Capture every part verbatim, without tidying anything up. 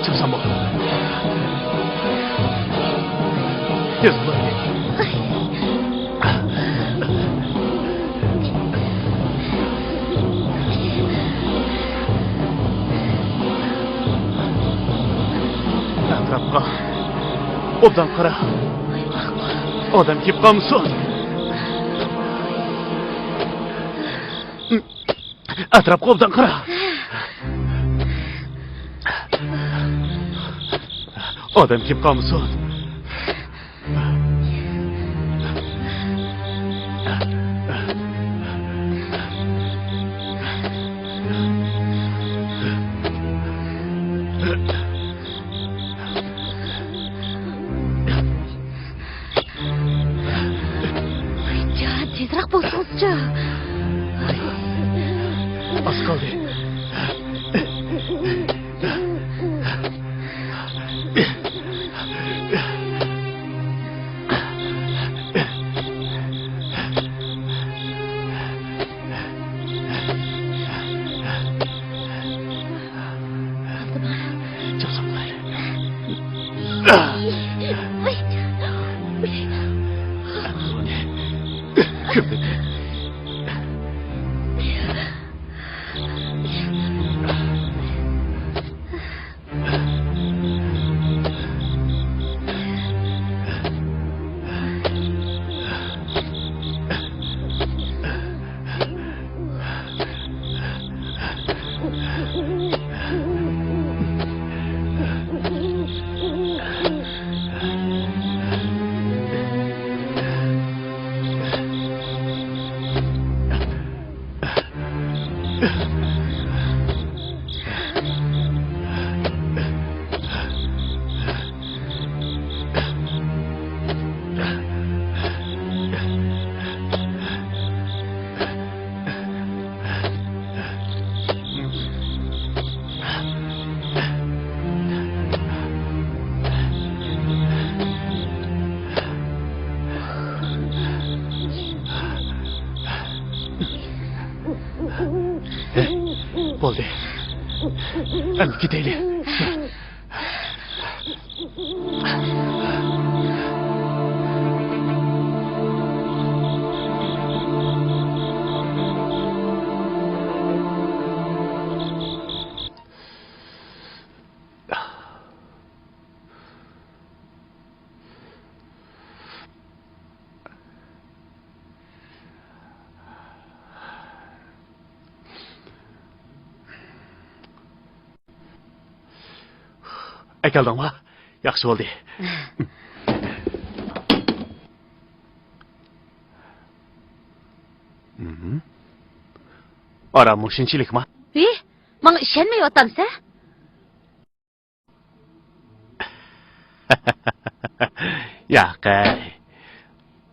چىقسام بولدى. تېز بول. ئەتراپقا ئوبدان قارا. ئادەم كېلىپ قالمىسۇن. ئەتراپقا ئوبدان قارا. ئادەم كېلىپ قالمىسۇن. جان، تېزراق بولسىڭىزچۇ. ئاز قالدى. بولدى. ئەمدى كېتەيلى. ئەكەلدىڭما؟ ياخشى بولدى. مم. ئاران مۇشۇنچىلىكما؟ ھى؟ ماڭا ئىشەنمەيۋاتامسەن؟ ياقەي.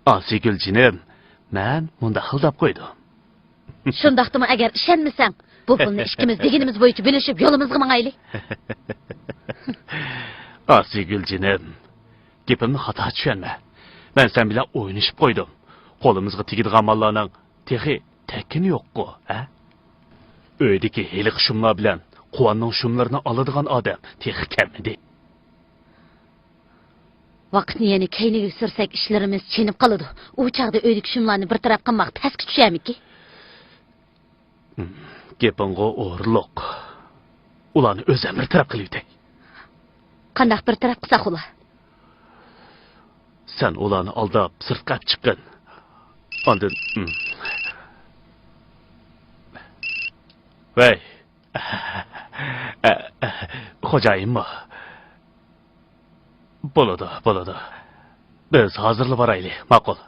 ئاسىيگۈل جېنىم، مەن مۇنداق خىل دەپ قويدۇم. شۇنداقتىمۇ، ئەگەر ئىشەنمىسەڭ، بۇ پۇلنى ئىككىمىز دېگىنىمىز بويىچە بۆلۈشۈپ يولىمىزغا ماڭايلى. ئاسىيگۈل جېنىم، گېپىمنى خاتا چۈشەنمە. مەن سەن بىلەن ئوينىشىپ قويدۇم. قولىمىزغا تېگىدىغان ماللارنىڭ تېخى تەككىنى يوققۇ، ھە؟ ئۆيدىكى ھېلىقى شۇملار بىلەن قۇۋاننىڭ شۇملىرىنى ئالىدىغان ئادەم تېخى كەلمىدى. ۋاقىتنى يەنە كەينىگە سۈرسەك، ئىشلىرىمىز چېنىپ قالىدۇ. ئۇ چاغدا ئۆيدىكى شۇملارنى بىر تەرەپ قىلماق تەسكە چۈشەرمىكى؟ گېپىڭغۇ ئورۇنلۇق. ئۇلارنى ئۆزۈم بىر تەرەپ قىلىۋېتەي. قانداق بىر تەرەپ قىلساق ئۇلار؟ سەن ئۇلارنى ئالداپ سىرتقا ئەپ چىققىن. ئاندىن، ھىم. ۋەي. خوجايىنمۇ؟ بولىدۇ، بولىدۇ. بىز ھازىرلا بارايلى، ماقۇل.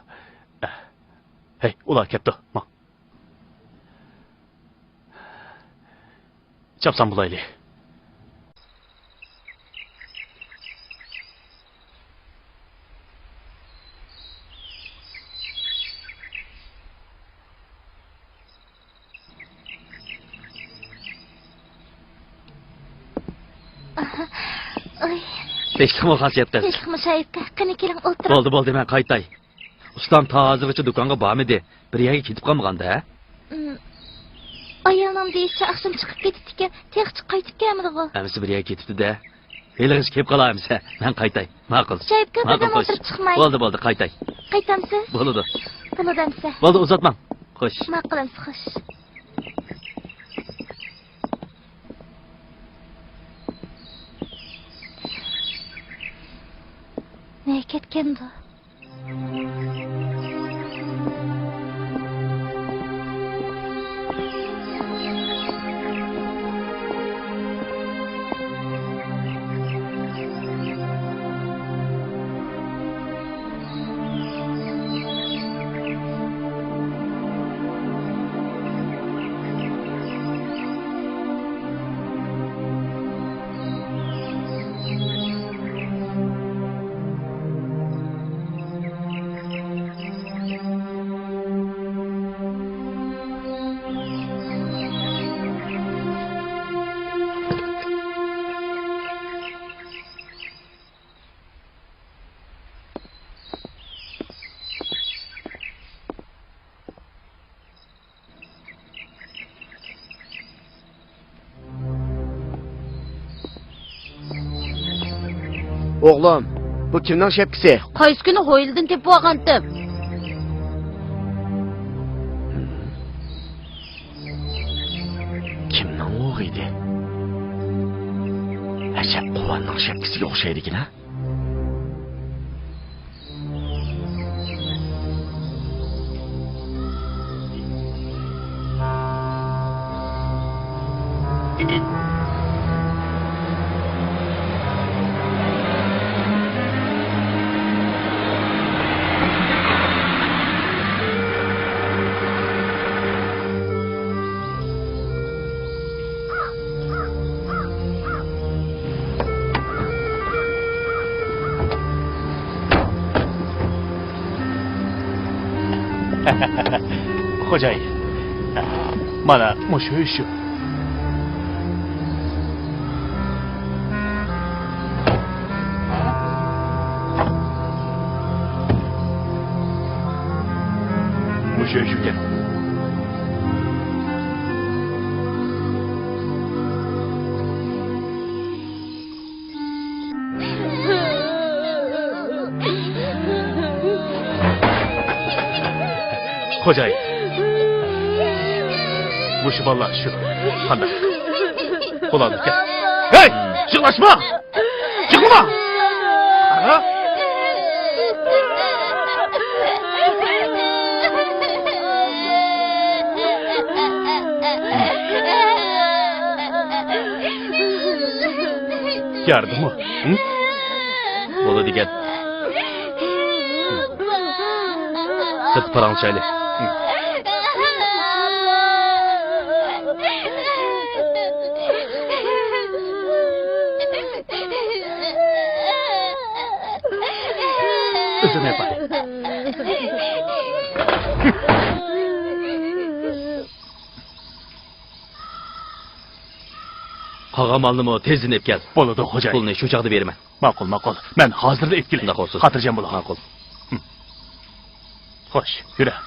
ھەي، ئۇلار كەپتۇ، ماڭ. چاپسان بولايلى. ئاي. تىنچلىقمۇ خاسىيەت قىز؟ تىنچلىقمۇ شايىپكا؟ قېنى، كېلىڭ، ئولتۇرۇڭ. بولدى، بولدى، مەن قايتاي. ئۇستام تا ھازىرغىچە دۇكانغا بارمىدى. بىر يەرگە كېتىپ قالمىغاندا، ھە؟ ئايالنىڭ دېيىشىچە، ئاخشام چىقىپ كېتىپتىكەن. تېخىچە قايتىپ كەلمىدىغۇ؟ ئەمىسە بىر يەرگە كېتىپتۇ-دە. ھېلىغىچە كېلىپ قالار ئەمىسە. مەن قايتاي. ماقۇل. شايىپكا، ماقۇل، بىردەم خوش. ئولتۇرۇپ چىقماي. بولدى، بولدى، قايتاي. قايتامسىز؟ بولىدۇ. بولىدۇ ئەمىسە. بولدى، ئۇزاتماڭ. خوش. ماقۇل ئەمىسە، خوش. نەگە كەتكەندۇ؟ ئوغلۇم، بۇ كىمنىڭ شەپكىسى؟ قايسى كۈنى ھويلىدىن تېپىۋالغانتىم. كىمنىڭ ئوغلى ئىدى؟ ئەجەب، قۇۋاننىڭ شەپكىسىگە ئوخشايدىكىن-ھە؟ خوجايىن، مانا مۇشۇ ئۆي شۇ. مۇشۇ ئۆي شۇكەن. خوجايىن، مۇشۇ بالىلار شۇ. قانداق؟ بولامدىكەن؟ ھەي! يىغلاشما! يىغلىما! قارا! ياردىمۇ؟ ھە؟ بولىدىكەن. سىرتقا پاراڭلىشايلى. ئۆزۈم ياپاي. قالغان مالنىمۇ تېزدىن ئېلىپ كەل. بولىدۇ، خوجايىن. پۇلنى شۇ چاغدا بېرىمەن. ماقۇل، ماقۇل. مەن ھازىرلا ئېلىپ كېلەي. شۇنداق بولسۇن. خاتىرجەم بول. ماقۇل. ھە. خوش، يۈرە.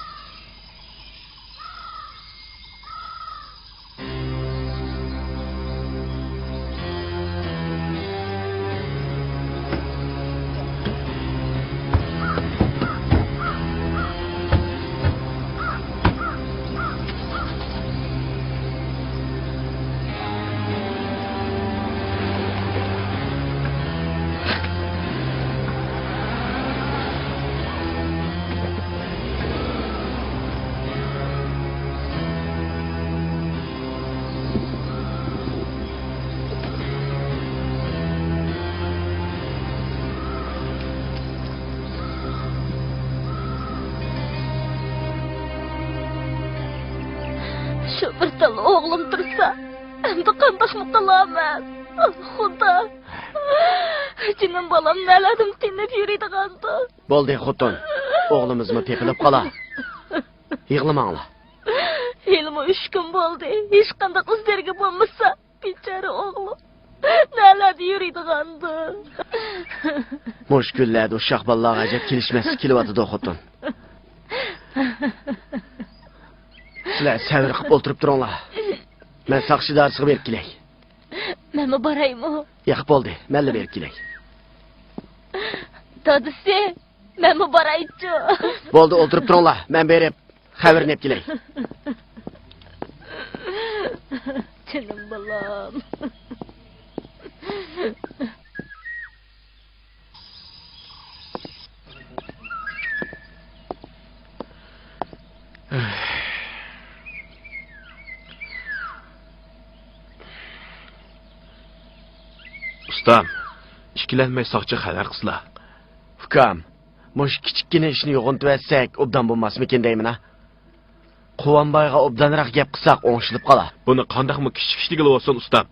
شۇ بىر تال ئوغلۇم تۇرسا، ئەمدى قانداقمۇ قىلارمەن؟ ئاھ، خۇدا! جېنىم بالام نەلەردىن تېنىپ يۈرىدىغاندۇ؟ بولدى، خوتۇن. ئوغلىمىزمۇ تېپىلىپ قالار. يىغلىماڭلار. ھېلىمۇ ئۈچ كۈن بولدى. ھېچقانداق ئىز دېرىكى بولمىسا، بىچارە ئوغلۇم. نەلەردە يۈرىدىغاندۇ؟ مۇشۇ كۈنلەردە ئۇششاق بالىلارغا ئەجەب كېلىشمەسلىك كېلىۋاتىدۇ، خوتۇن. سىلەر سەۋر قىلىپ ئولتۇرۇپ تۇرۇڭلار. مەن ساقچى ئىدارىسىغا بېرىپ كېلەي. مەنمۇ بارايمۇ؟ ياق، بولدى، مەنلا بېرىپ كېلەي. دادىسى، مەنمۇ بارايچۇ؟ بولدى، ئولتۇرۇپ تۇرۇڭلار، مەن بېرىپ خەۋىرىنى ئېلىپ كېلەي. جېنىم بالام. ئۇستام، ئىككىلەنمەي ساقچىغا خەۋەر قىلسىلا. ئۇكام، مۇشۇ كىچىككىنە ئىشنى يوغىنىتىۋەتسەك ئوبدان بولماسمىكىن دەيمەن ھە. قۇۋانبايغا ئوبدانراق گەپ قىلساق ئوڭشىلىپ قالا. بۇنى قانداقمۇ كىچىك ئىش دېگىلى بولسۇن ئۇستام.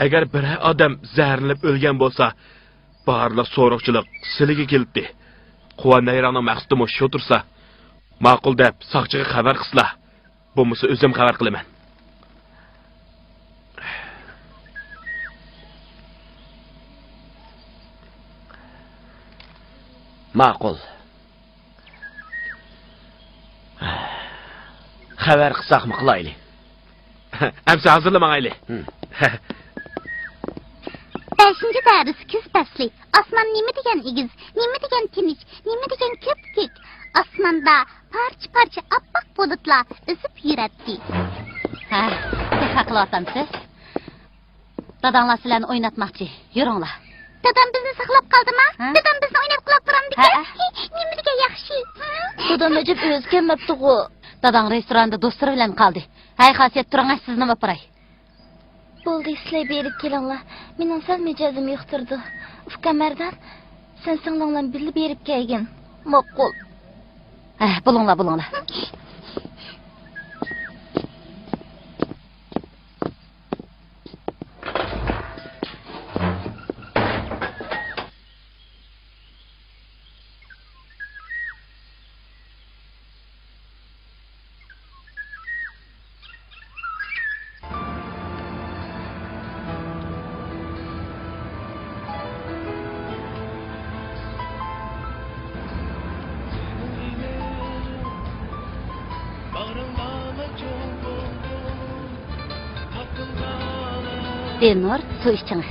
ئەگەر بىرەر ئادەم زەھەرلىنىپ ئۆلگەن بولسا، بارلىق سورۇقچىلىق سىلىگە كېلىتتى. قۇۋان نەيرەڭنىڭ مەقسىتىمۇ شۇ تۇرسا، ماقۇل دەپ ساقچىغا خەۋەر قىلسىلا. بولمىسا ئۆزۈم خەۋەر قىلىمەن. ماقۇل. خەۋەر قىلساقمۇ قىلايلى. ئەمسە ھازىرلا ماڭايلى. ھىم. بەشىنچى دەرس، كۈز پەسلى. ئاسمان نېمە دېگەن ئېگىز، نېمە دېگەن تىنچ، نېمە دېگەن كۆپكۆك. ئاسماندا پارچە-پارچە ئاپئاق بۇلۇتلار ئۈزۈپ يۈرەتتى. ھە، تېخى قىلىۋاتامسىز؟ داداڭلار سىلەرنى ئويناتماقچى. يۈرۈڭلار. دادام بىزنى ساقلاپ قالدىما؟ ھە؟ دادام بىزنى ئويناتقىلى تۇرامدىكەن؟ ھە، ھە. نېمە دېگەن ياخشى. دادام ئەجەب ئۆزى كەلمەپتىغۇ. داداڭ رېستوراندا دوستلىرى بىلەن قالدى. ھەي، خاسىيەت، تۇرۇڭ، سىزنىمۇ ئاپىراي. بولدى، سىلەر بېرىپ كېلىڭلار. مېنىڭ سەل مىجەزىم يۇقتۇرىدۇ. ئۇكام مەردان، سەن سىڭلىڭ بىلەن بىللە بېرىپ كەلگىن. ماقۇل. ھە، بولۇڭلار، بولۇڭلار. دىلنۇر، سۇ ئىچىڭ.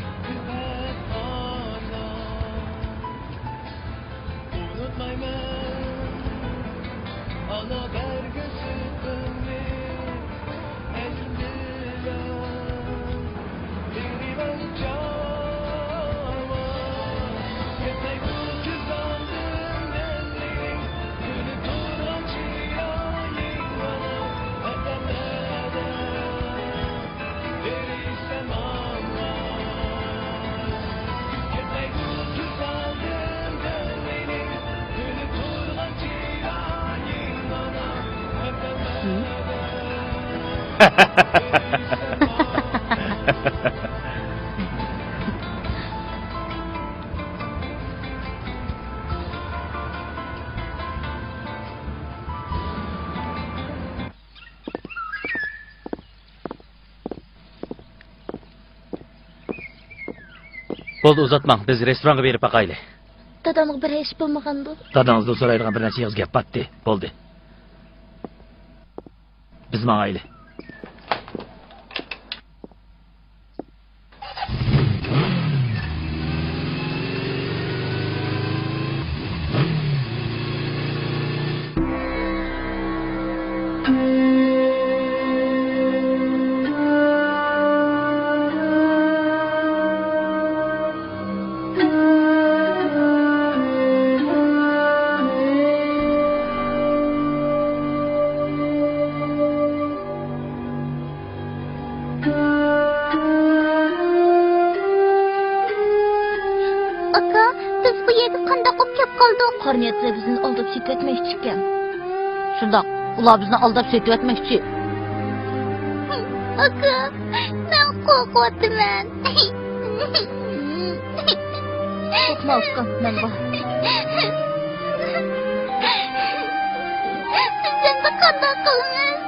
بولدى، ئۇزاتماڭ، بىز رېستورانغا بېرىپ باقايلى. دادامغا بىر ئىش بولمىغاندۇ؟ داداڭىزدىن سورايدىغان بىر نەچچە ئېغىز گەپ بارتتى. بولدى. بىز ماڭايلى. ئاكا، بىز بۇ يەرگە قانداق بولۇپ كەپ قالدۇق؟ قارا نىيەتلەر بىزنى ئالداپ سېتىۋەتمەكچى ئىكەن. شۇنداق، ئۇلار بىزنى ئالداپ سېتىۋەتمەكچى. ئاكا، مەن قورقۇۋاتىمەن. قورقما ئۇكام، مەن بار. بىز ئەمدى قانداق قىلىمىز؟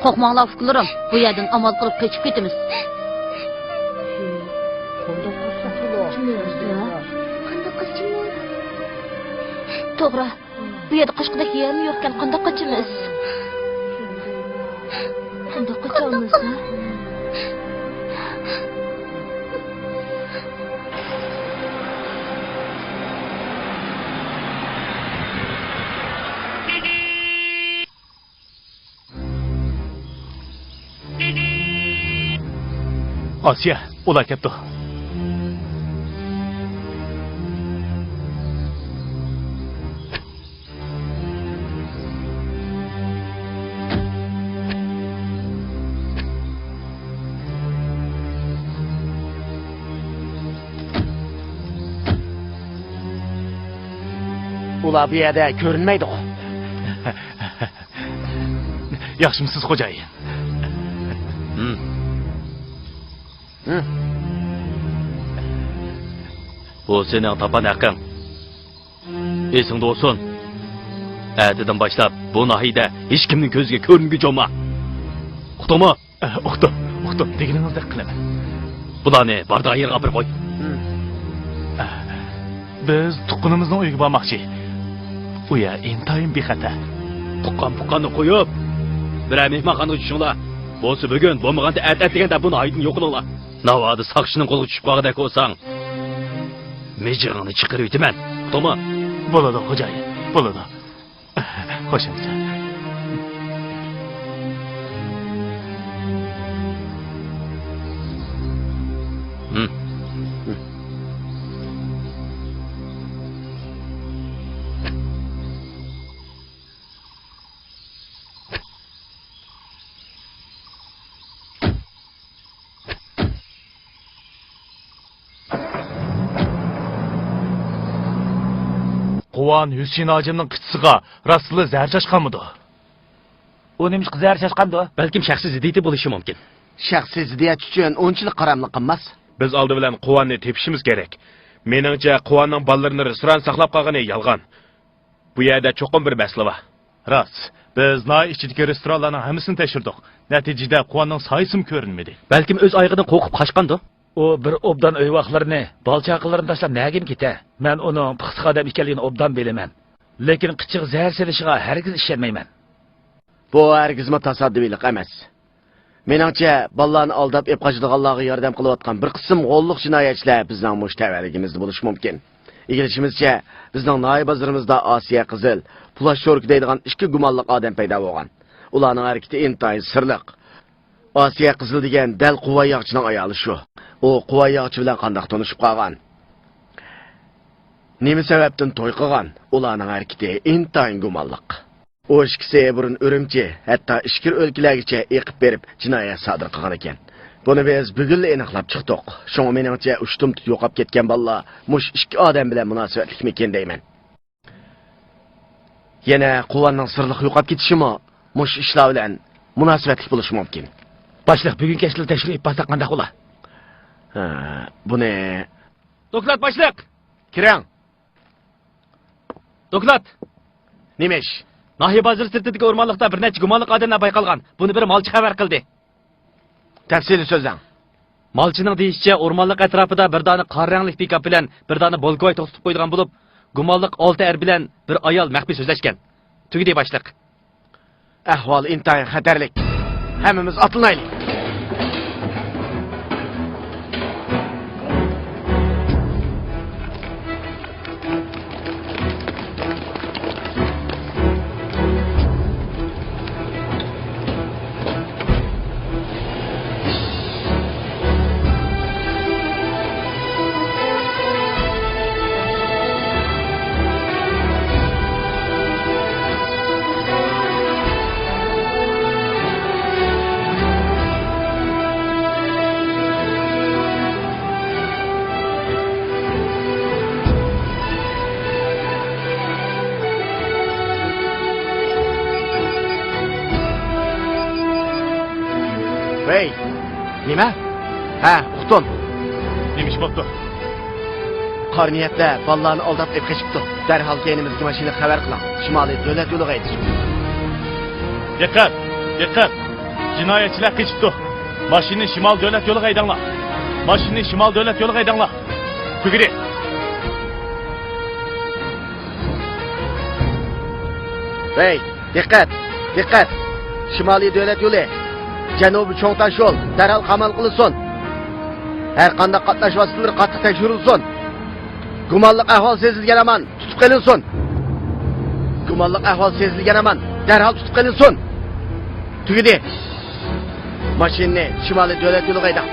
قورقماڭلار ئۇكىلىرىم، بۇ يەردىن ئامال قىلىپ قېچىپ كېتىمىز. قانداق قىلساق بولار؟ توغرا. بۇ يەردە قاچقۇدەك يەرمۇ يوقكەن، قانداق قاچىمىز؟ قانداق قاچامىز؟ ئاسىيە، ئۇلار كەپتۇ. ئۇلار بۇ يەردە كۆرۈنمەيدىغۇ. ياخشىمۇسىز، خوجايىن؟ ھىم. ھىم. بۇ سېنىڭ تاپان ھەققىڭ. ئېسىڭدە بولسۇن. ئەتىدىن باشلاپ بۇ ناھىيىدە ھېچكىمنىڭ كۆزىگە كۆرۈنگۈچى بولما. ئۇقتۇڭمۇ؟ ئە، ئۇقتۇم، ئۇقتۇم. دېگىنىڭىزدەك قىلىمەن. بۇلارنى بارىدىغان يېرىگە ئاپىرىپ قوي. ھىم. ئە، بىز تۇغقىنىمىزنىڭ ئۆيىگە بارماقچى. ئۇ يەر ئىنتايىن بىخەتەر. تۇغقان-پۇغقاننى قويۇپ، بىرەر مېھمانخانىغا چۈشۈڭلار. بولسا بۈگۈن، بولمىغاندا ئەتە، ئەتىگەندە بۇ ناھىيىدىن يوقىلىڭلار. ناۋادا ساقچىنىڭ قولىغا چۈشۈپ قالغۇدەك بولساڭ، مىجىقىڭنى چىقىرىۋېتىمەن. ئۇقتۇڭمۇ؟ بولىدۇ، خوجايىن، بولىدۇ. خوش ئەمىسە. ھىم. قۇۋان ھۈسىن ھاجىمنىڭ قىچىسىغا راستلا زەھەر چاچقانمىدۇ؟ ئۇ نېمىشقا زەھەر چاچقاندۇ؟ بەلكىم شەخسىي زىددىيىتى بولۇشى مۇمكىن. شەخسىي زىددىيەت ئۈچۈن ئۇنچىلىك قاراملىق قىلماس. بىز ئالدى بىلەن قۇۋاننى تېپىشىمىز كېرەك. مېنىڭچە، قۇۋاننىڭ بالىلىرىنى رېستوران ساقلاپ قالغىنى يالغان. بۇ يەردە چوقۇم بىر مەسىلە بار. راست. بىز ناھىيە ئىچىدىكى رېستورانلارنىڭ ھەممىسىنى تەكشۈردۇق. نەتىجىدە قۇۋاننىڭ سايىسىمۇ كۆرۈنمىدى. بەلكىم ئۆز ئايىغىدىن قورقۇپ قاچقاندۇ؟ ئۇ بىر ئوبدان ئۆيۋاقلىرىنى، بالا-چاقىلىرىنى تاشلاپ نەگىمۇ كېتە؟ مەن ئۇنىڭ پىخسىق ئادەم ئىكەنلىكىنى ئوبدان بىلىمەن. لېكىن قىچىغا زەھەر سېلىشىغا ھەرگىز ئىشەنمەيمەن. بۇ ھەرگىزمۇ تاسادىپىيلىق ئەمەس. مېنىڭچە، بالىلارنى ئالداپ ئېلىپ قاچىدىغانلارغا ياردەم قىلىۋاتقان بىر قىسىم غوللۇق جىنايەتچىلەر بىزنىڭ مۇشۇ تەۋەلىكىمىزدە بولۇشى مۇمكىن. ئىگىلىشىمىزچە، بىزنىڭ ناھىيە بازىرىمىزدا ئاسىيە قىزىل، پۇلاش شوركا دەيدىغان ئىككى گۇمانلىق ئادەم پەيدا بولغان. ئۇلارنىڭ ھەرىكىتى ئىنتايىن سىرلىق. ئاسىيە قىزىل دېگەن دەل قۇۋاي ياغچىنىڭ ئايالى شۇ. ئۇ قۇۋاي ياغچى بىلەن قانداق تونۇشۇپ قالغان؟ نېمە سەۋەبتىن توي قىلغان؟ ئۇلارنىڭ ھەرىكىتى ئىنتايىن گۇمانلىق. ئۇ ئىككىسى بۇرۇن ئۈرۈمچى، ھەتتا ئىچكىرى ئۆلكىلەرگىچە ئېقىپ بېرىپ، جىنايەت سادىر قىلغانىكەن. بۇنى بىز بۈگۈنلا ئېنىقلاپ چىقتۇق. شۇڭا مېنىڭچە، ئۇشتۇمتۇت يوقاپ كەتكەن بالىلار مۇشۇ ئىككى ئادەم بىلەن مۇناسىۋەتلىكمىكىن دەيمەن. يەنە قۇۋاننىڭ سىرلىق يوقاپ كېتىشىمۇ مۇشۇ ئىشلار بىلەن مۇناسىۋەتلىك بولۇشى مۇمكىن. باشلىق، بۈگۈن كەچلا تەكشۈرۈپ بارساق قانداق بولا؟ ھە، بۇنى. دوكلات، باشلىق! كىرىڭ. دوكلات! نېمە ئىش؟ ناھىيە بازىرى سىرتىدىكى ئورمانلىقتا بىر نەچچە گۇمانلىق ئادەملەر بايقالغان. بۇنى بىر مالچى خەۋەر قىلدى. تەپسىلىي سۆزلەڭ. مالچىنىڭ دېيىشىچە، ئورمانلىق ئەتراپىدا بىر دانە قارا رەڭلىك پىكاپ بىلەن بىر دانە بولكىۋاي توختىتىپ قويىدىغان بولۇپ، گۇمانلىق ئالتە ئەر بىلەن بىر ئايال مەخپىي سۆزلەشكەن. تۈگىدى، باشلىق. ئەھۋال ئىنتايىن خەتەرلىك. ھەممىمىز ئاتلىنايلى. ۋەي! نېمە؟ ھە، ئۇقتۇم. نېمە ئىش بوپتۇ؟ قارا نىيەتلەر بالىلارنى ئالداپ ئېلىپ قېچىپتۇ. دەرھال كەينىمىزدىكى ماشىنىغا خەۋەر قىلىڭ. شىمالىي دۆلەت يولىغا ھەيدىشىمىز. دىققەت! دىققەت! جىنايەتچىلەر قېچىپتۇ. ماشىنىنى شىمال دۆلەت يولىغا ھەيدەڭلار. ماشىنىنى شىمال دۆلەت يولىغا ھەيدەڭلار. تۈگىدى. ھەي، دىققەت، دىققەت! شىمالىي دۆلەت يولى، جەنۇبىي چوڭ تاش يول دەرھال قامال قىلىنسۇن. ھەر قانداق قاتناش ۋاسىتىلىرى قاتتىق تەكشۈرۈلسۇن. گۇمانلىق ئەھۋال سېزىلگەن ھامان تۇتۇپ قېلىنسۇن. گۇمانلىق ئەھۋال سېزىلگەن ھامان دەرھال تۇتۇپ قېلىنسۇن. تۈگىدى. ماشىنىنى شىمالىي دۆلەت يولىغا ھەيدەڭ.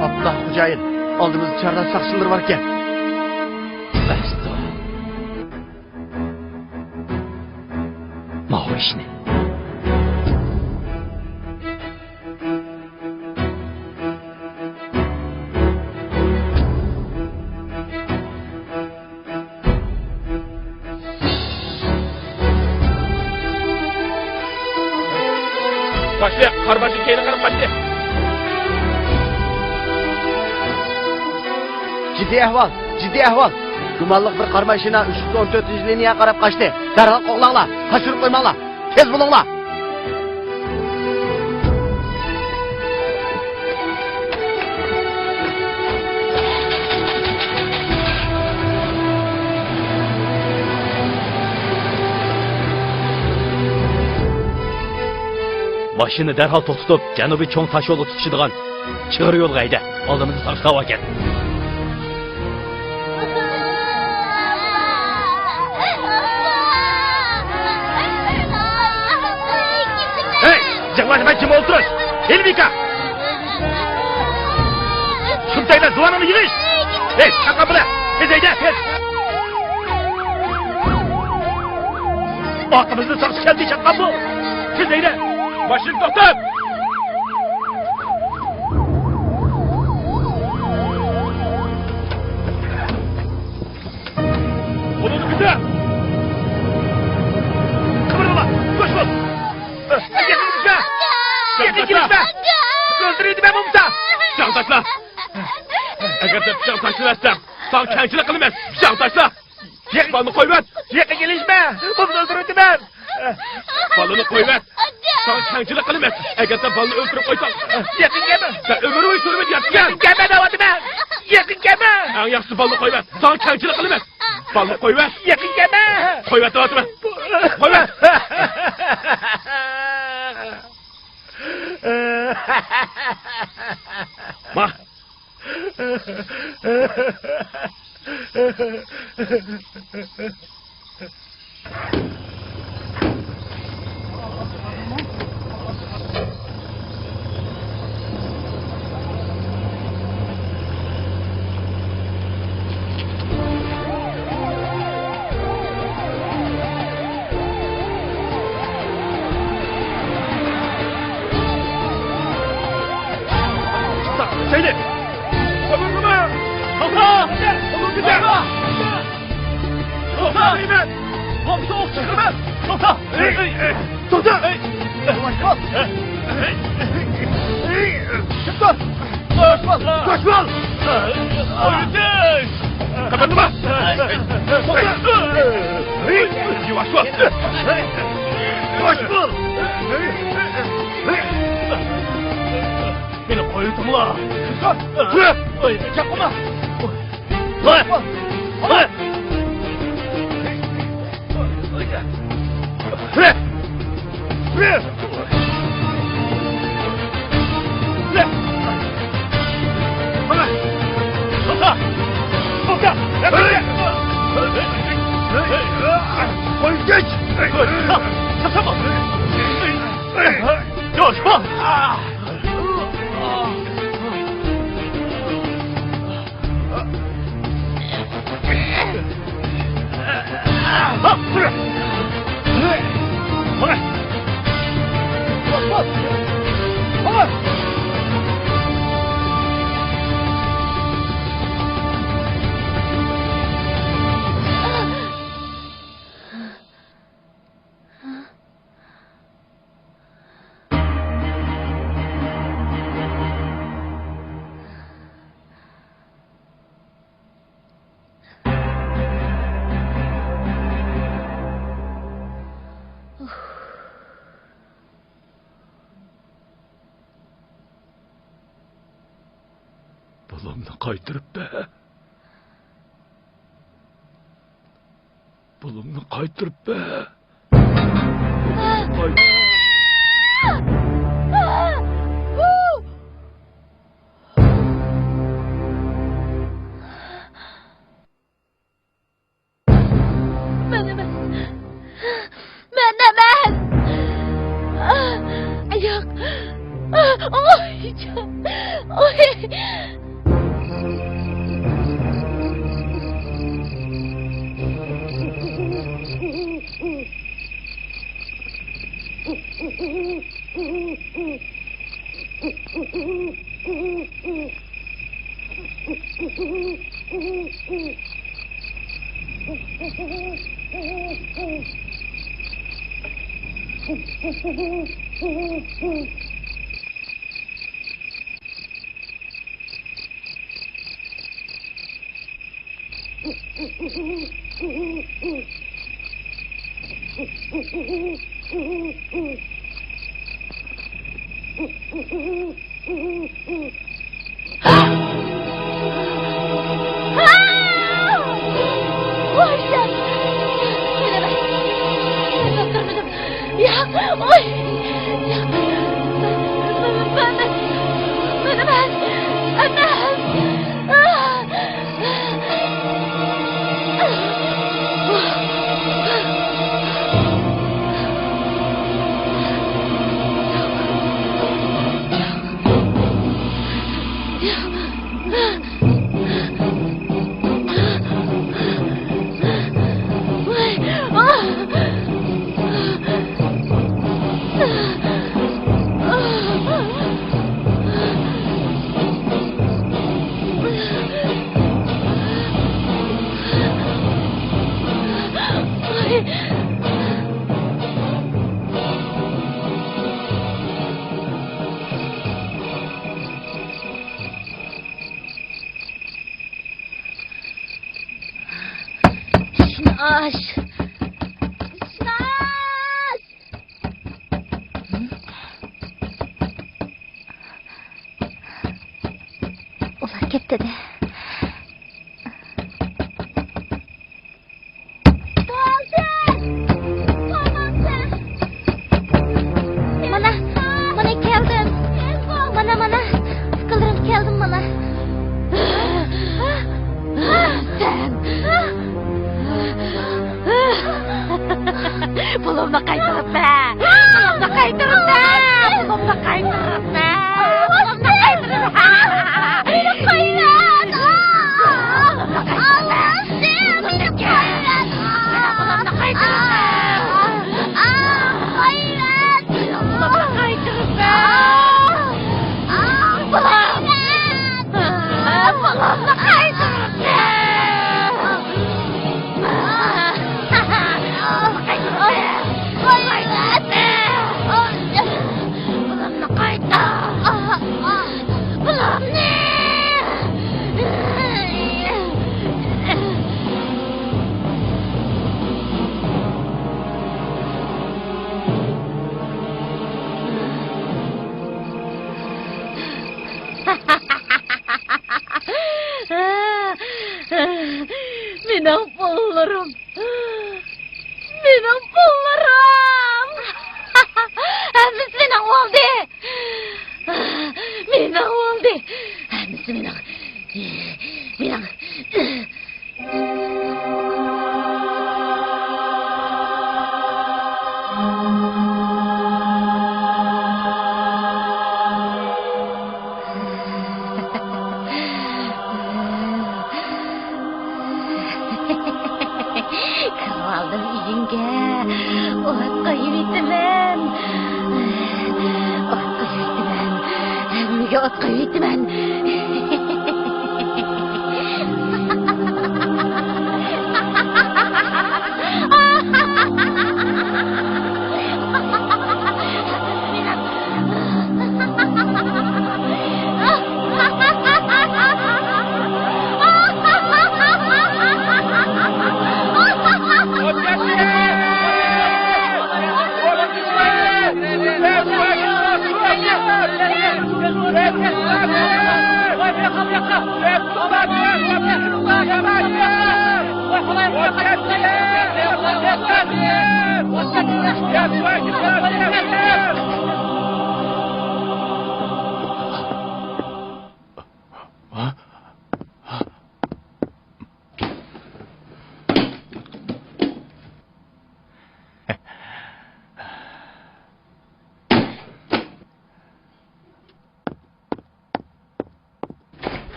ئابدۇللا خوجايىن، ئالدىمىزدا چارلاش ساقچىلىرى باركەن. بەستۇ. ماۋۇ ئىشنى. قاچتى، قارا ماشىنا كەينىگە قاراپ قاچتى. جىددىي ئەھۋال، جىددىي ئەھۋال. گۇمانلىق بىر قارا ماشىنا ئۈچ يۈز ئون تۆتىنچى لىنىيەگە قاراپ قاچتى. دەرھال قوغلاڭلار، قاچۇرۇپ قويماڭلار. تېز بولۇڭلار! ماشىنىنى دەرھال توختىتىپ، جەنۇبىي چوڭ تاش يولغا تۇتىشىدىغان چىغىر يولغا ھەيدە. ئالدىمىزدا ساقچى تاۋاركەن. ھەي، جىڭلاشماي جىم ئولتۇرۇش! ھېلىۋىكا! شۇنتەيلەر زۇۋانىڭنى يىغىش! ھەي، چاققان بىلە! تېز ھەيدە، تېز! ئارقىمىزدا ساقچى كەلدى، چاققان بول! تېز ھەيدە! ماشىنا توختات! قولۇڭنى كۆتۈر! قىمىرلىما! ياۋاش بول! يېقىن كەلمە! يېقىن كەلمە! ئۆلتۈرۈۋېتىمەن بولمىسا! پىچاقنى تاشلا! ئەگەر سەن پىچاقنى تاشلىۋەتسەڭ، ساڭا كەڭچىلىك قىلىمەن! پىچاقنى تاشلا! يېقىن بالىنى قويۇۋەت! يېقىن كېلىشمە! بولمىسا ئۆلتۈرۈۋېتىمەن! بالىنى قويۇۋەت! ساڭا كەڭچىلىك قىلىمەن! ئەگەر سەن بالىنى ئۆلتۈرۈپ قويساڭ، يېقىن كەلمە! سەن ئۆمۈر بويى تۈرمىدە ياتىسەن! يېقىن كەلمە دەۋاتىمەن! يېقىن كەلمە! ئەڭ ياخشىسى بالىنى قويۇۋەت! ساڭا كەڭچىلىك قىلىمەن! بالىنى قويۇۋەت! يېقىن كەلمە! قويۇۋەت دەۋاتىمەن! قويۇۋەت! ما! توختا! سەيدى! توختا! توختا! توختا! توختا! توختا! توختا! توختا! توختا! توختا! توختا! توختا! توختا! توختا! توختا! قىمىلدىما! توختا! ياۋاش بول! ياۋاش بول! مېنى قويۇۋېتىڭلار! تۇر! چاقما! توختا! توختا! قويۇڭ! بالامنى قايتۇرۇپ بەر. بالامنى قايتۇرۇپ بەر. قايت- مەن ئەمەس. مەن ئەمەس. ئاياق. ئوي، جان. ئوي. ئىشىكنى ئاچ! ئىشىكنى ئاچ! ئۇلار كەپتىدە. مانا، مانا كەلدىم. مانا، مانا، ئۇكىلىرىم كەلدىم، مانا. سەن. پۇلۇمنى قايتۇرۇپ بەر. پۇلۇمنى قايتۇرۇپ بەر. پۇلۇمنى قايتۇرۇپ بەر. پۇلۇمنى قايتۇرۇپ بەر. مېنىڭ پۇللىرىم. مېنىڭ پۇللىرىم! ھەممىسى مېنىڭ بولدى! مېنىڭ بولدى! ھەممىسى مېنىڭ! مېنىڭ! ئوت قويۇۋېتىمەن. ئوت قويۇۋېتىمەن. ھەممىگە ئوت قويۇۋېتىمەن.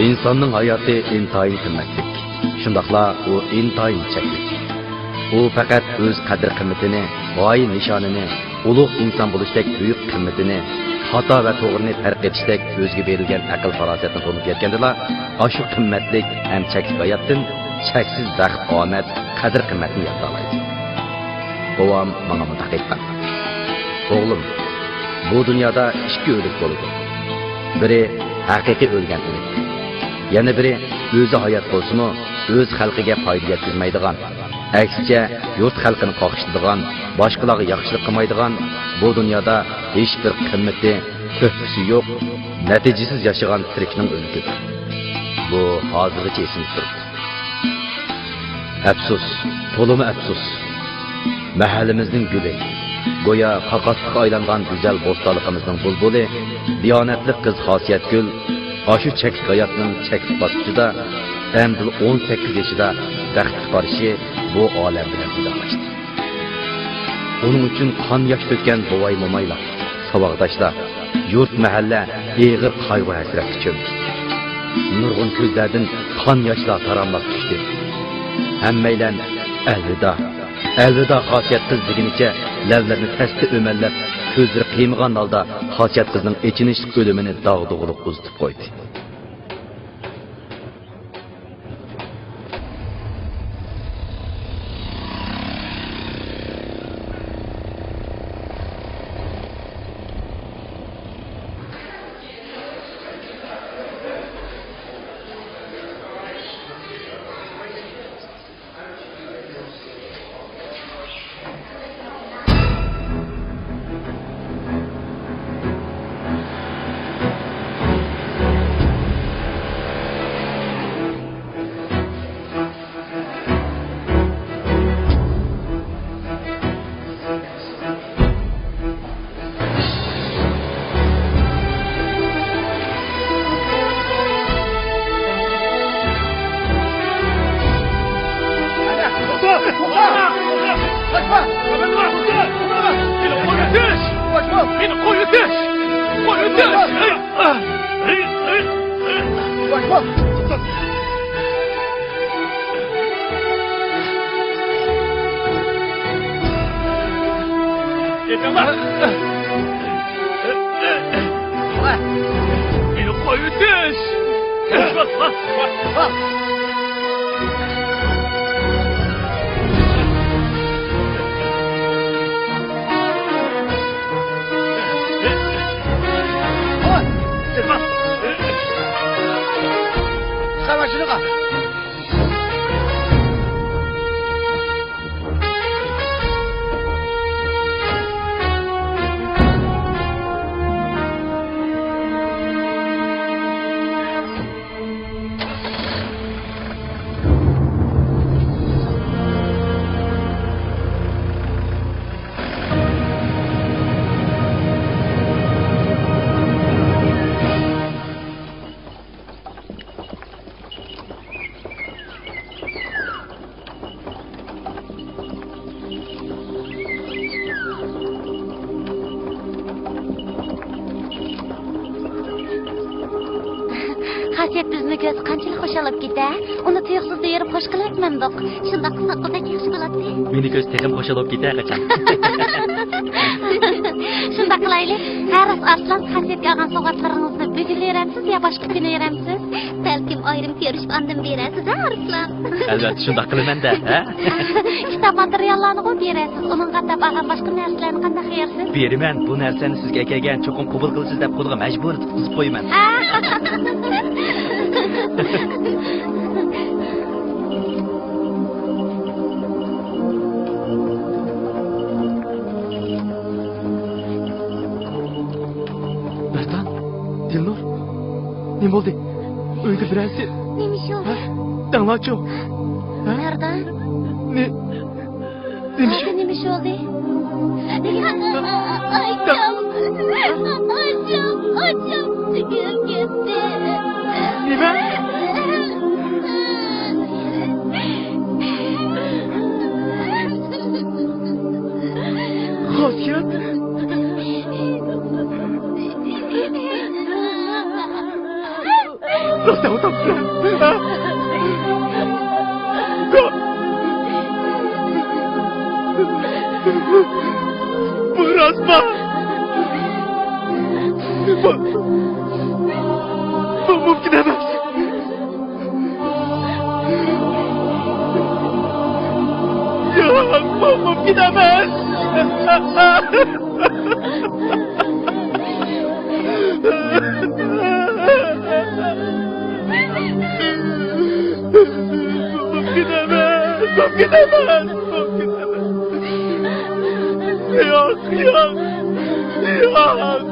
ئىنساننىڭ ھاياتى ئىنتايىن قىممەتلىك، شۇنداقلا ئۇ ئىنتايىن چەكلىك. ئۇ پەقەت ئۆز قەدىر-قىممىتىنى، غايە-نىشانىنى، ئۇلۇغ ئىنسان بولۇشتەك بۈيۈك قىممىتىنى، خاتا ۋە توغرىنى پەرق ئېتىشتەك ئۆزىگە بېرىلگەن ئەقىل-پاراسەتنى تونۇپ يەتكەندىلا، ئاشۇ قىممەتلىك ھەم چەكلىك ھاياتتىن چەكسىز بەخت-ئامەت، قەدىر-قىممەتنى يادلايدۇ. بوۋام ماڭا مۇنداق ئېيتقان: «ئوغلۇم، بۇ دۇنيادا ئىككى ئۆلۈك بولىدۇ. بىرى ھەقىقىي ئۆلگەن ئۆلۈك. يەنە بىرى ئۆزى ھايات بولسىمۇ، ئۆز خەلقىگە پايدا يەتكۈزمەيدىغان، ئەكسىچە، يۇرت خەلقىنى قاقشىتىدىغان، باشقىلارغا ياخشىلىق قىلمايدىغان، بۇ دۇنيادا ھېچبىر قىممىتى، تۆھپىسى يوق، نەتىجىسىز ياشىغان تىرىكنىڭ ئۆلۈكىدۇر. بۇ ھازىرغىچە ئېسىمدە تۇرىدۇ.» ئەپسۇس، تولىمۇ ئەپسۇس. مەھەللىمىزنىڭ گۈلى، گويا قاقاسلىققا ئايلانغان گۈزەل بوستانلىقىمىزنىڭ بۇلبۇلى، دىيانەتلىك قىز خاسىيەتگۈل ئاشۇ چەكلىك ھاياتنىڭ چەكلىك باسقۇچىدا، ئەمدىلا ئون سەككىز يېشىدا بەختكە قارشى بۇ ئالەم بىلەن ۋىدالاشتى. ئۇنىڭ ئۈچۈن قان ياش تۆككەن بوۋاي-مومايلار، ساۋاقداشلار، يۇرت-مەھەللە ئېغىر قايغۇ-ھەسرەتكە چۆمدى. نۇرغۇن كۆزلەردىن قان ياشلار تاراملاپ چۈشتى. ھەممەيلەن «ئەلۋىدا، ئەلۋىدا خاسىيەت قىز» دېگىنىچە لەۋلىرىنى تەستە ئۆمەللەپ، كۆزلىرى قىيمىغان ھالدا خاسىيەت قىزنىڭ ئېچىنىشلىق ئۆلۈمىنى داغدۇغىلىق ئۇزىتىپ قويدى. مېنى قويۇۋېتىش! چىقار ماشىنىغا! خاسىيەت بىزنى كۆرسە قانچىلىك خۇشال بولۇپ كېتە. ئۇنى تۇيۇقسىز دېيىرىپ خوش قىلىۋەتمەمدۇق. شۇنداق قىلساق بەك ياخشى بولاتتى. مېنى كۆرسە تېخىمۇ خۇشال بولۇپ كېتە قاچان. شۇنداق قىلايلى. ھە، راست ئارسلان، خاسىيەتكە ئالغان سوۋغاتلىرىڭىزنى بۈگۈن بېرەمسىز يا باشقا كۈنى بېرەمسىز؟ بەلكىم ئايرىم كۆرۈشۈپ ئاندىن بېرەرسىز ھە ئارسلان؟ ئەلۋەتتە شۇنداق قىلىمەن-دە، ھە؟ كىتاب ماتېرىياللارنىغۇ بېرەرسىز، ئۇنىڭغا ئاتاپ ئالغان باشقا نەرسىلەرنى قانداق قىلارسىز؟ بېرىمەن، بۇ نەرسىلەرنى سىزگە ئەكەلگەن چوقۇم قوبۇل قىلىسىز دەپ قولىغا مەجبۇرىي تۇتقۇزۇپ قويىمەن. مەردان، دىلنۇر، نېمە بولدى؟ ئۆيدە بىرەرسى؟ نېمە ئىش بولدى؟ ھە؟ دەڭلارچۇ؟ ھە؟ مەردان. نېمە ئىش؟ ئۆيدە نېمە ئىش بولدى؟ ئاچام، ئاچام، ئاچام سۆكۈپ كەتتى. نېمە؟ خاسىيەت. راست ئاڭلىدىم. بۇ راستمۇ؟ بۇ، بۇ مۇمكىن ئەمەس. ياق، بۇ مۇمكىن ئەمەس. مۇمكىن ئەمەس، مۇمكىن ئەمەس، مۇمكىن ئەمەس. ياق، ياق، ياق.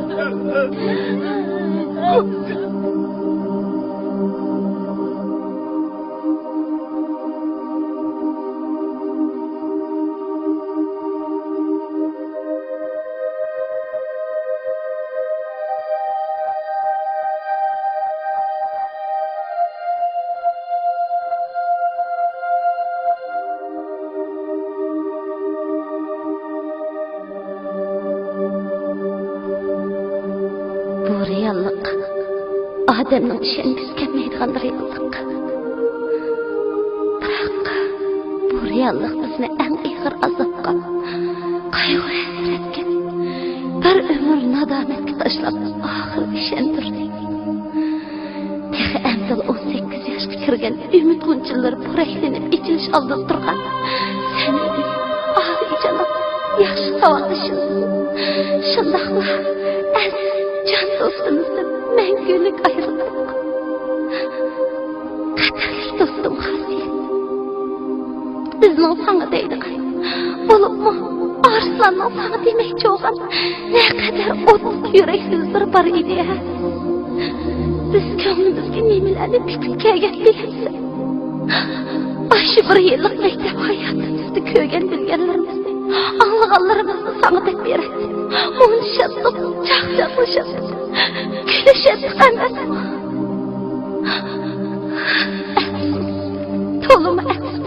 بۇ رېئاللىق، ئادەمنىڭ ئىشەنگۈسى كەلمەيدىغان رېئاللىق. بىراق، بۇ رېئاللىق بىزنى ئەڭ ئېغىر ئازابقا، قايغۇ-ھەسرەتكە، بىر ئۆمۈر نادامەتكە تاشلاپ، ئاخىرى ئىشەندۈردى. تېخى ئەمدىلا ئون سەككىز ياشقا كىرگەن ئۈمىد غۇنچىلىرى پورەكلىنىپ ئېچىلىش ئالدىدا تۇرغان سەمىمىي، ئالىيجاناب، ياخشى ساۋاقدىشىمىزدىن، شۇنداقلا ئەزىز جان دوستىمىزدىن مەڭگۈلۈك ئايرىلدۇق. قەدىرلىك دوستۇم خاسىيەت، بىزنىڭ ساڭا دەيدىغان، بولۇپمۇ ئارسلاننىڭ ساڭا دېمەكچى بولغان نەقەدەر ئوتلۇق يۈرەك سۆزلىرى بار ئىدى ھە. بىز كۆڭلىمىزگە نېمىلەرنى پۈكۈپ كەلگەن بىلەمسەن؟ ئاشۇ بىر يىللىق مەكتەپ ھاياتىمىزدا كۆرگەن بىلگەنلىرىمىزنى، ئاڭلىغانلىرىمىزنى ساڭا دەپ بېرەتتۇق. مۇڭدىشاتتۇق، چاقچاقلىشاتتۇق، كۈلۈشەتتۇق ئەمەسمۇ؟ ئەپسۇس، تولىمۇ ئەپسۇس.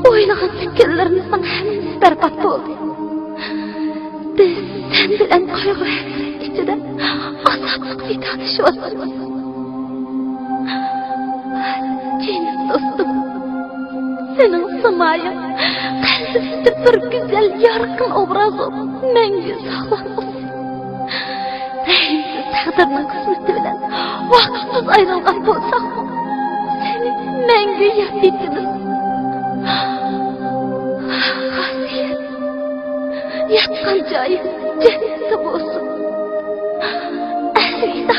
ئويلىغان كۈنلىرىمىزنىڭ ھەممىسى بەربات بولدى. بىز سەن بىلەن قايغۇ-ھەسرەت ئىچىدە ئازابلىق ۋىدالىشىۋاتىمىز. جېنىم دوستۇم، سېنىڭ سىمايىڭ قەلبىمىزدە بىر گۈزەل، يارقىن ئوبراز بولۇپ مەڭگۈ ساقلانغۇسى. رەھىمسىز تەقدىرنىڭ قىسمىتى بىلەن ۋاقىتسىز ئايرىلغان بولساقمۇ، سېنى مەڭگۈ ياد ئېتىمىز. خاسىيەت، ياتقان جايىڭ جەننەتتە بولسۇن. ئەلۋىدا.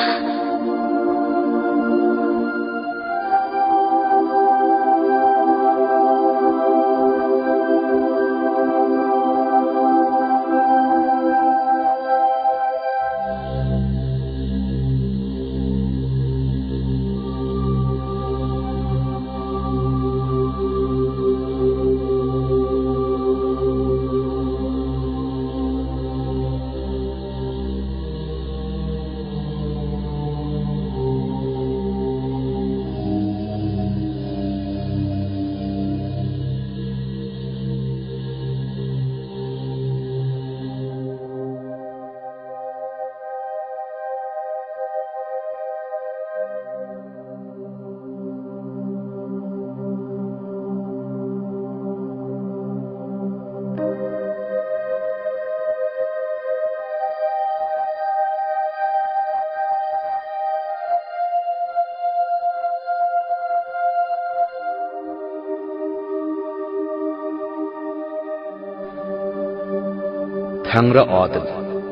تەڭرى ئادىل.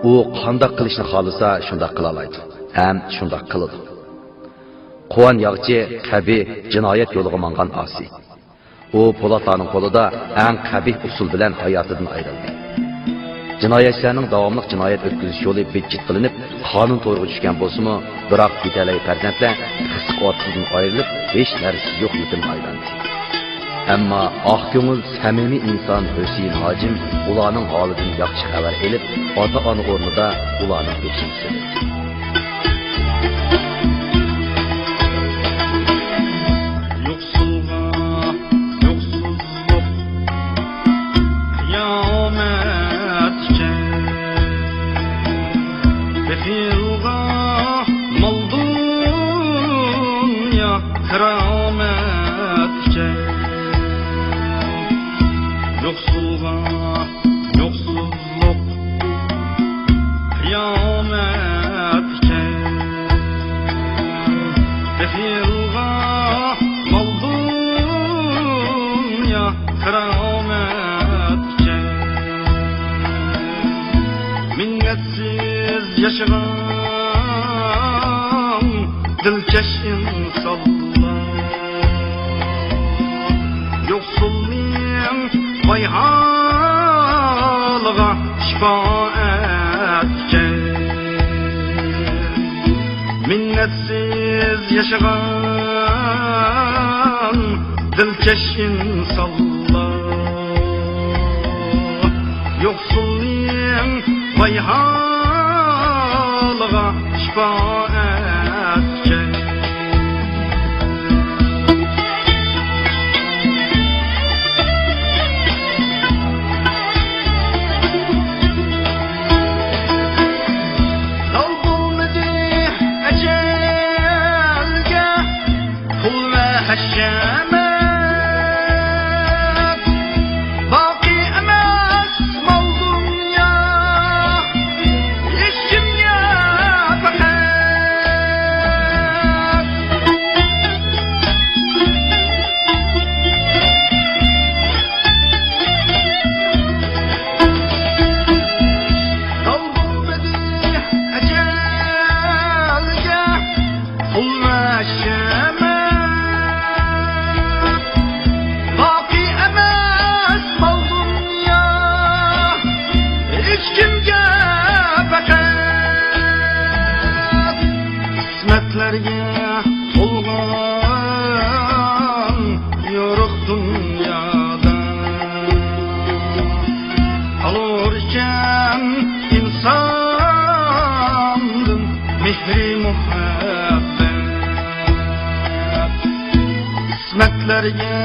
ئۇ قانداق قىلىشنى خالىسا، شۇنداق قىلالايدۇ ھەم شۇنداق قىلىدۇ. قۇۋان ياغچى قەبىھ، جىنايەت يولىغا ماڭغان ئاسىي. ئۇ پولاتلارنىڭ قولىدا ئەڭ قەبىھ ئۇسۇل بىلەن ھاياتىدىن ئايرىلدى. جىنايەتچىلەرنىڭ داۋاملىق جىنايەت ئۆتكۈزۈش يولى بىتچىت قىلىنىپ، قانۇن تورىغا چۈشكەن بولسىمۇ، بىراق بىتەلەي پەرزەنتلەر قىسىق ئاتىسىدىن ئايرىلىپ، ھېچ نەرسىسى يوق يېتىمگە ئايلاندى. ئەمما ئاق كۆڭۈل، سەمىمىي ئىنسان ھۈسەيىن ھاجىم ئۇلارنىڭ ھالىدىن ياخشى خەۋەر ئېلىپ، ئاتا-ئانا ئورنىدا ئۇلارنىڭ بېشىنى سىلىدى. يوقسۇلغا يوقسۇزلۇق قىيامەت ئىكەن، بېخىلغا مال دۇنيا كارامەت ئىكەن، يوقسۇلغا يوقسۇزلۇق قىيامەت ئىكەن، بېخىلغا مال دۇنيا كارامەت ئىكەن. مىننەتسىز ياشىغان دىلكەش ئىنسانلار، يوقسۇلنىڭ ۋايھالىغا شىپائەت ئىكەن. مىننەتسىز ياشىغان دىلكەش ئىنسانلار، يوقسۇلنىڭ ۋايھالىغا شىپائەت ئىكەن. لال بولمىدى ئەجەلگە پۇل ۋە ھەشەمەت، باقىي ئەمەس مال دۇنيا، ھېچكىمگە پەقەت. لال بولمىدى ئەجەلگە پۇل ۋە شەمەت، باقىي ئەمەس مال دۇنيا، ھېچكىمگە پەقەت. قىسمەتلەرگە تولغان يورۇق دۇنيادا، قالۇر ئىكەن ئىنساندىن مېھرى مۇھەببەت. قىسمەتلەرگە